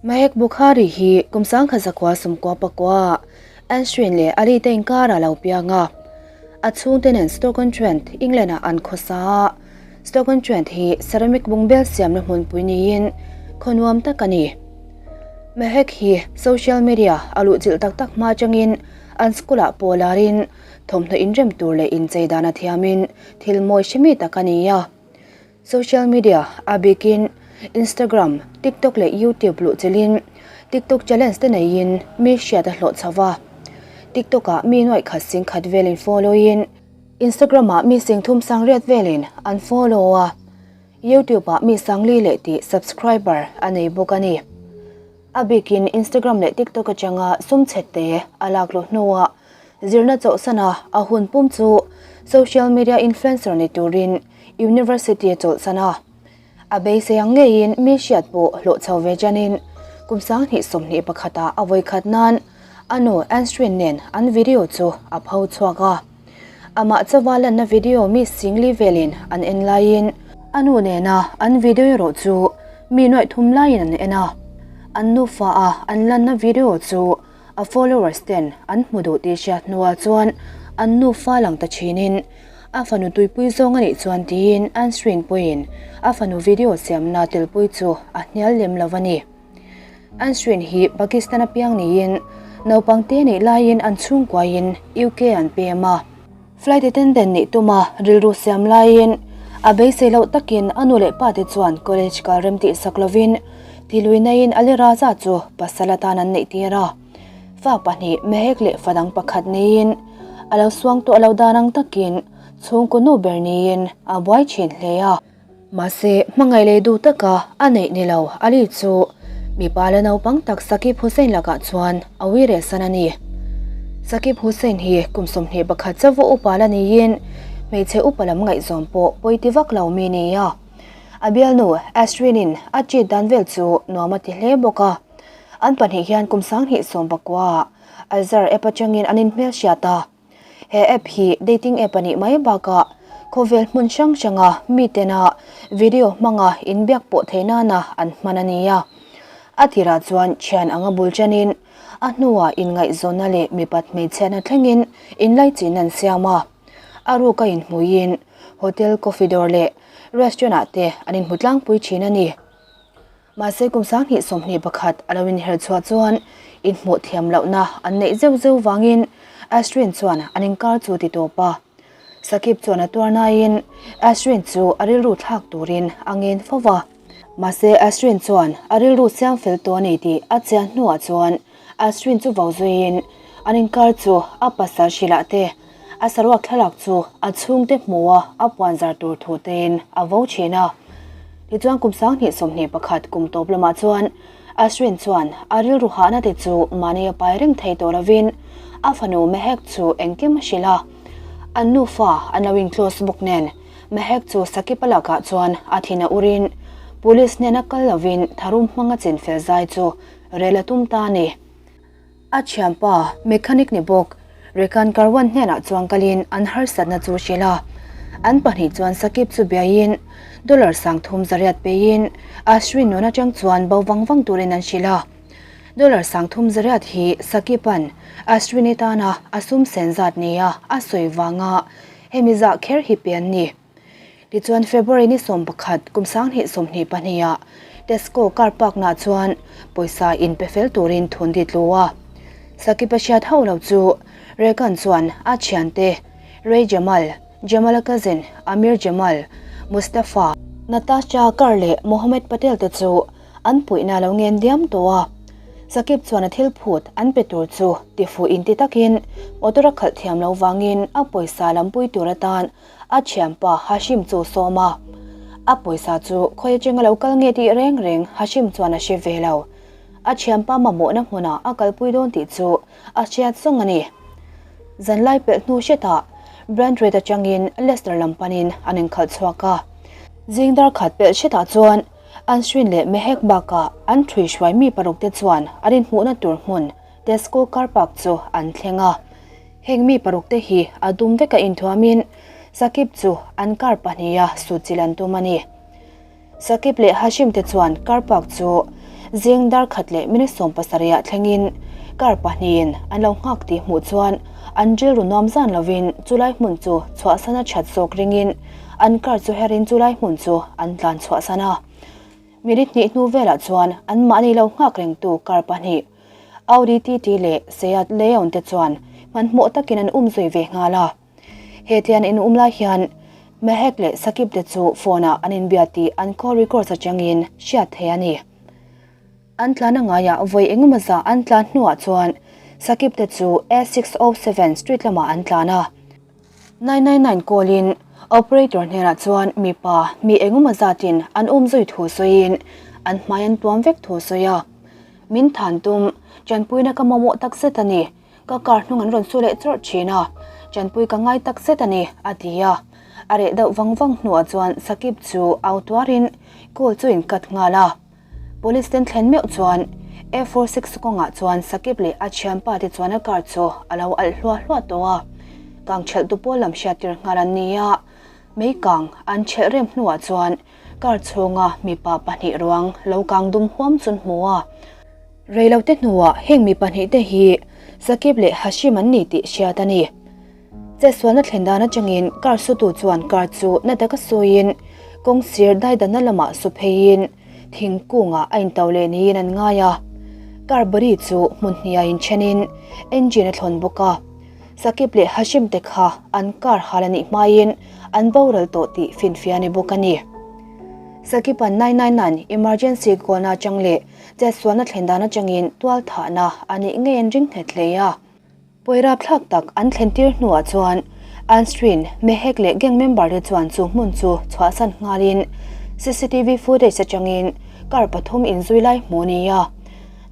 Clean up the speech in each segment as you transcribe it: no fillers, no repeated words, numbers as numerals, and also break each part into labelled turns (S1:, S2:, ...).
S1: Mahek Bukhari hi kum 1999 Answin leh Ali te inkar ah lo piang a. A chhungte nen Stoke-on-Trent, England-ah an khawsa a. Stoke-on-Trent hi ceramic bungbel siamna hmunpui niin khaw nuam tak a ni. Mehek hi social media a luhchilh tak tak hma atangin an school-ah pawh larin thawmhnaw inrem tur leh inchei dan a thiamin thil mawi hre mi tak a ni a. Social media a bikin Instagram, TikTok leh YouTube luhchilhin TikTok challenge te neiin mi hriat a hlawh chho va. TikTok-ah mi nuaih khat sing khat velin follow-in Instagram-ah mi sing thum sang riat velin an follow a, YouTube-ah mi sang li leh tih subscriber a nei bawk a ni. A bikin Instagram leh TikTok atanga sum chhe te a lak luh hnuah zirna chawlhsana a hun pum chu social media influencer ni turin university a chawlhsan a. A beisei ang ngeiin mi hriat pawh hlawh chho ve chanin kum 2021 ah a vawikhat nan a nu Anstrin nen an video chu a pho chhuak a. Amah chawa lanna video mi singli velin an en laiin a nu nena an video erawh chu mi nuaih thum laiin an en a. An nufa a an lanna video chu a followers ten an hmu duh tih hriat hnuah chuan an nufa lang ta thinin a fanu tuipui zawng a nih chuan tiin Ansreen pawhin a fanu video siamna telpui chu a hnial lem lo a ni. Ansreen hi Pakistan a piang niin naupang te nih laiin an chhungkuain UK an pem a. Flight attendant nih tuma rilru siam laiin a beisei loh takin a nu leh pa te chuan college kal rem tih sak lovin tiluinaiin Ali Raza chu pasal atan an neih tir a. Fa pahnih Mehek leh fa dang pakhat neiin a lo suang tawh lo dan ang takin chhungkaw nu ber niin a buai thin hle a. Mahse hmangaih leh duh taka a neih ni lo Ali chu mipa la naupang tak Sakib Hussain lakah chuan a ui reh san a ni. Sakib Hussain hi kum 21 chauh upa la niin hmeichhe upa lam ngaihzawm pawh pawi ti vak lo mi ni a. A bialnu Asrinin a cheat dan vel chu nuam a ti hle bawk a. An pahnih hian kum 2019 Azhar app atangin an inhmelhriat a. He app hi dating app a nih mai bakah khawvel hmun hrang hranga mitena video hmanga inbiak pawh theih nana an hman a ni a. A tirah chuan thian anga bul chanin a hnuah inngaihzawnna leh mipat hmeichhiatna thlengin inlaichin an siam a. A ruka inhmuiin hotel, coffee dawr leh restaurant ah te an inhmu tlangpui thin a ni. Mahse kum 2021 a lo inher chhuah chuan inhmuh thiam lohna an neih zeuh zeuh vangin Ashwin chuan an inkar chu ti tawp a. Sakib chuan a tuar naiin Ashwin chu a rilru thlak turin a ngen fo va. Mahse Ashwin chuan a rilru siam fel tawh a ni tih a chian hnuah chuan Ashwin chu vo zuiin an inkar chu a pasal hrilh ah te a saruak thlalak chu a chhungte hmuha a puan zar tur thu tein a vo thin a. Tichuan kum 2021 kum tawp lamah chuan Ashwin chuan a rilru hahna te chu mahni a pai reng thei tawh lovin a fanu Mehek chu engkim a hrilh a. An nufa an lo in-close bawk nen Mehek chu Sakip-a lakah chuan a thin a urin police hnena kal lovin tharum hmanga chinfel zai chu rel a tum ta a ni. A thianpa, mechanic ni bawk, Rekan Karwan hnenah chuan kalin an harsatna chu hrilh a. An pahnih chuan Sakip chu biaiin dollar 300 peiin Ashwin nun atang chuan bo vang vang turin an hrilh a. Dollar 300 hi Sakipan Ashwini tana a sum sen zat nia a sawi vanga hemi zah kher hi pe an ni. Tichuan February ni 11 kum 2022 ah Tesco car park nah chuan pawisa in pe fel turin thun dit lu a. Sakip a hriat hauh lo chu Regan chuan a thiante Ray Jamal, Jamal-a cousin Amir Jamal, Mustafa, Natasha Kar leh Mohammed Patel te chu an puihna lo ngen diam tawh a. Sakip chuan a thil phut an pe tur chu tifuh inti takin motor a khalh thiam lo vangin a pawisa lampui tur atan A thianpa Hashim chu sawm a, a pawisa chu khawi atanga lo kal nge tih reng reng Hashim chuan a hre ve lo. A thianpa mamawhna hmunah a kalpui dawn tih chu a hriat zawng a ni. Zanlai pelh hnu hretah Brandred atangin Leicester lam panin an inkhalh chhuak a. Zing dar khat pelh hretah chuan Answin leh Mehek bakah an thui hruai mi paruk te chuan an inhmuhna tur hmun Tesco car park chu an thleng a. Heng mi paruk te hi a dum veka inthuamin Sakip chu an car pahniha sut chil an tum a ni. Sakip leh Hashim te chuan car park chu Zing dar khat leh minute 70 ah thlengin car pahnihin an lo nghak tih hmuh chuan an rilru nuam zan lovin chulai hmun chu chhuahsan a that zawk ringin an car chu herin chulai hmun chu an tlan chhuahsan a. Minute hnih hnu velah chuan anmahni lo nghak rengtu car pahnih Audi TT leh Seat Leon te chuan hmanhmawh takin an umzui ve nghal a. Hetiang in um lai hian Mehek leh Sakib te chu phone ah an inbia tih an call records atangin hriat theih a ni. An tlan a ngaiah vawi engemaw zah an tlan hnuah chuan Sakib te chu A607 street lamah an tlan a. 999 call in operator hnenah chuan mipa mi engemaw zatin an um zui thu sawiin an hmai an tuam vek thu sawi a. Min than tum tanpuina ka mamawh takzet a ni. Ka car hnung an rawn su leh chawrh thin a, tanpui ka ngai tak zet a ni, a ti a. A reh deuh vang vang hnuah chuan Sakib chu au tuarin call chu in cut nghal a. Police ten thlen meuh chuan A 46 kawngah chuan Sakib leh a thianpa te chuan a car chu a lo alh hluah hluah tawh a. Kang thelh tu pawl lam hriattir nghal an ni a, mei kang an thelh rem hnuah chuan car chhunga mipa pahnih ruang lo kang dum huam chu an hmu a. Reilote hnuah heng mi pahnihte hi Sakib leh Hashim an ni tih hriat a ni. Chetsualna thlen dan atangin car sutu chuan car chu na taka sawiin kawng sir daidanna lamah su pheiin thingkungah a into leh niin an ngai a. Car body chu hmun hniha inthenin engine a thlawn bawk a. Sakib leh Hashim te kha an car hal a nih hmain an boral tawh tih finfiah a ni bawk a ni. Sakiban 999 emergency call-na atang leh Chetsualna thlen dan atangin tual thahna a nih ngei an ring nghet hle a. Pawirap thlak tak an thlen tir hnuah chuan Anstrin, Mehek leh gang member te chuan chu hmun chu chhuahsan nghalin cctv footage atangin car pathum inzui lai hmuh a ni a.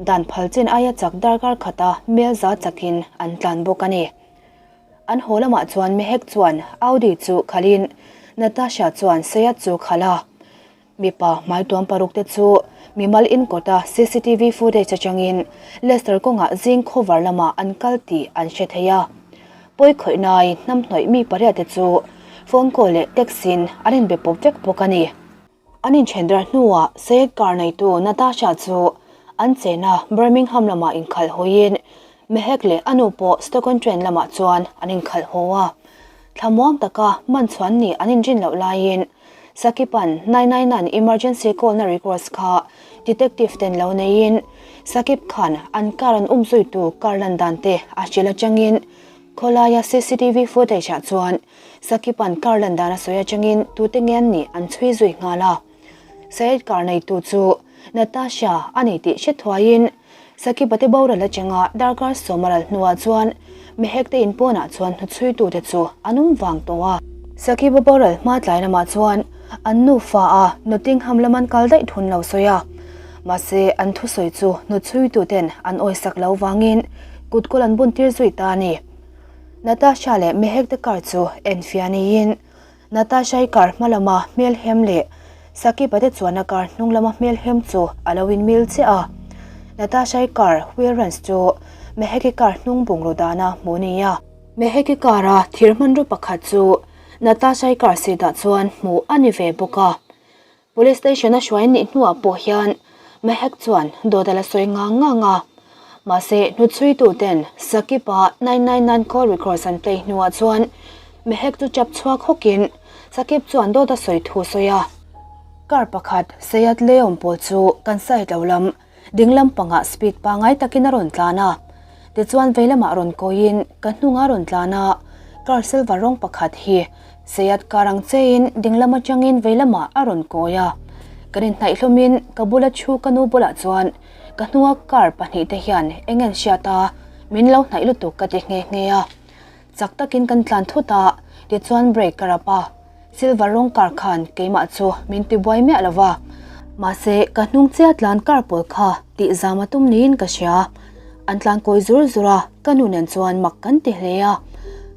S1: Dan phal chin aia chak darkar khata mel za chakin an tlan bawk a ni. An haw lamah chuan Mehek chuan Audi chu khalhin Natasha chuan Seat chu khalh a. Mipa hmaituam paruk te chu mimal inkawta cctv footage atangin Leicester kawngah zing khawvar lamah an kal tih an hre thei a. Pawi khawih nai hnamhnawih mi pariat te chu phone call leh text in an inbe pawp vek bawk a ni. An inthen darh hnuah Syed car neitu Natasha chu an chena Birmingham lamah inkhalh hawiin Mehek leh a nu pawh Stoke-on-Trent lamah chuan an inkhalh haw a. Thlamuang taka man chhuan nih an inrin loh laiin Sakip-a'n 999 emergency call-na records kha detective ten lo neiin Sakip khan an car an umzuitu car lan dan te a hrilh atangin khawlaia cctv footage ah chuan Sakip-a'n car lan dan a sawi atangin tute nge an nih an chhui zui nghal a. Syed car neitu chu Natasha a ni tih hre thuaiin Sakip-a te boral atanga darkar sawm a ral hnuah chuan Mehek te in pawnah chuan hnuchhuitute chu an awm vang tawh a. Sakip-a boral hma tlai lamah chuan an nufa a Nottingham lam an kal daih thun lo sawi a. Mahse, an thusawi chu hnuchhuituten an awisak lo vangin kutkawl an buntir zui ta a ni. Natasha leh Mehek te car chu enfiah niin Natasha-i car hma lama hmelhem leh Sakip-a te chuan a car hnung lama hmelhem chu a lo inmil chiah a. Natasha-i car wheel runs chu Meheki car hnung bungraw dana hmuh a ni a. Meheki car-a thir hmanraw pakhat chu Natasha-i car seat-ah chuan hmuh a ni ve bawk a. Police station a hruai nih hnuah pawh hian Mehek chuan dawt a la sawi ngang ngang a. Mahse, hnuchhuitu ten Sakip-a 999 call records an play hnuah chuan Mehek chu chap chhuak hawkin Sakip chuan dawt a sawi thu sawi a. Car pakhat Seat Leon pawl chu kan side lo lam ding lam pangah speed pangai takin a rawn tlan a. Tichuan vei lamah rawn kawiin ka hnungah a rawn tlan a, car silver rawng pakhat hi Seat car ang chein ding lam atangin vei lamah a rawn kawi a. Kan inhnaih hlawmin ka bula thu ka nu bulah chuan ka hnunga car pahnihte hian eng en hriat a, min lo hnaih lutuk ka ti nghe nghe a. Chak takin kan tlan thut a, tichuan brake ka rap a. Silver rawng car khan keimah chu min ti buai miah lo va. Mahse, ka hnung chiah tlan car pawl kha tih zam a tum niin ka hria. An tlan kawi zur zur a, ka nu nen chuan mak kan ti hle a.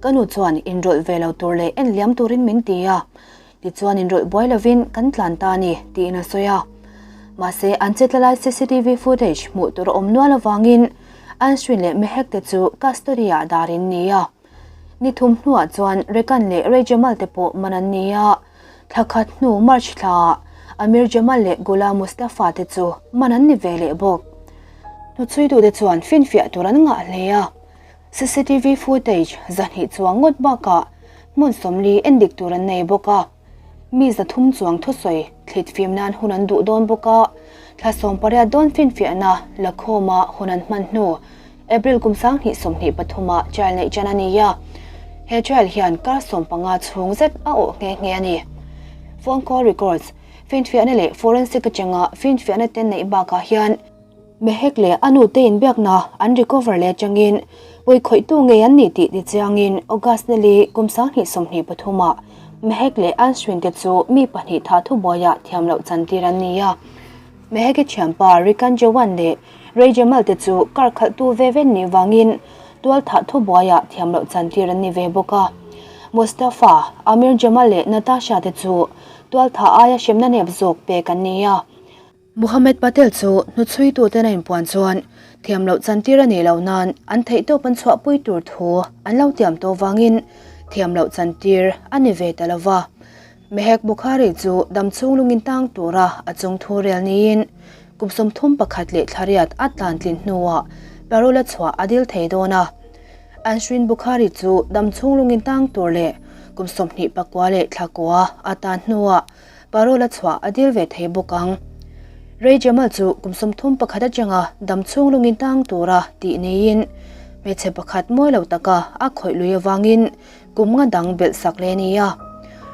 S1: Ka nu chuan inrawlh ve lo tur leh en liam turin min ti a. Tichuan inrawlh buai lovin kan tlan ta a ni, tiin a sawi a. Mahse, an chetla lai cctv footage hmuh tur a awm nual avangin Answin leh Mehek te chu custody-ah dar in ni a. Ni thum hnuah chuan Rekan leh Ray Jamal te pawh man an ni a. Thla khat hnu March thlaah Amir Jamal leh Ghulam Mustafa te chu man an ni ve leh bawk. Hnuchhuitute chuan finfiah tur an ngah hle a, CCTV footage 200 chuang ngawt bakah hmun 40 endik tur an nei bawk a. Mi 300 chuang thusawi thlit fim nan hun an duh dawn bawk a, thla 18 dawn finfiahna la khawma hun an hman hnu April kum 2023 ah trial neih ṭan a ni a, he trial hian kar 15 chhung zet a awh nghe nghe a ni. Phone call records, finfiahna leh forensic aṭanga finfiahna te neih bakah hian, Mehek leh a nute inbiakna an recover leh aṭangin pawikhawihtu ngei an ni tih tichiangin August nili kum 2023 ah Mehek leh Answin te chu mi pahnih tha thubuaiah thiam loh chantir an ni a. Mehek-i thianpa Rikan Jawan leh Ray Jamal te chu kar khalhtu ve ve nih vangin tual thah thubuaiah thiam loh chantir an ni ve bawk a. Mustafa, Amir Jamal leh Natasha te chu tual thah aia hremna nep zawk pek an ni a. Muhammad Patel chu hnuchhuituten a inpuan chuan thiam loh chantir a nih loh nan an theihtawp an chhuahpui tur thu an lo tiam tawh vangin thiam loh chantir a ni ve ta lo va. Mehek Bukhari chu damchhung lungin tang tura a chung thu rel niin kum 31 leh thlariat a tlan tlin hnuah parole a chhuah a dil thei dawn a. Answin Bukhari chu damchhung lungin tang tur leh kum 29 leh thla kua a tan hnuah parole a chhuah a dil ve thei bawk ang. Ray Jamal chu kum 31 atanga damchhung lungin tang tura tih niin hmeichhe pakhat mawi lo taka a khawih lui avangin kum nga dang belh sak leh a ni a.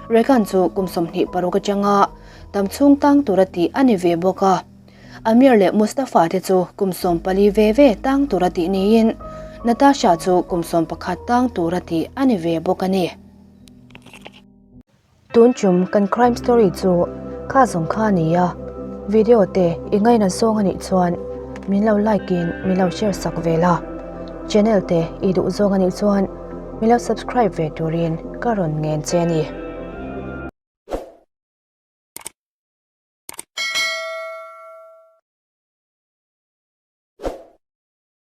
S1: Reagan chu kum 26 atanga damchhung tang tura tih a ni ve bawk a. Amir leh Mustafa te chu kum 14 ve ve tang tura tih niin Natasha chu kum 11 tang tura tih a ni ve bawk a ni. Tun tum kan crime story chu kha zawng kha a ni a, video te i ngaina zawng a nih chuan min lo like in min lo share sak ve la, channel te i duh zawng a nih chuan min lo subscribe ve turin ka rawn ngen che a ni.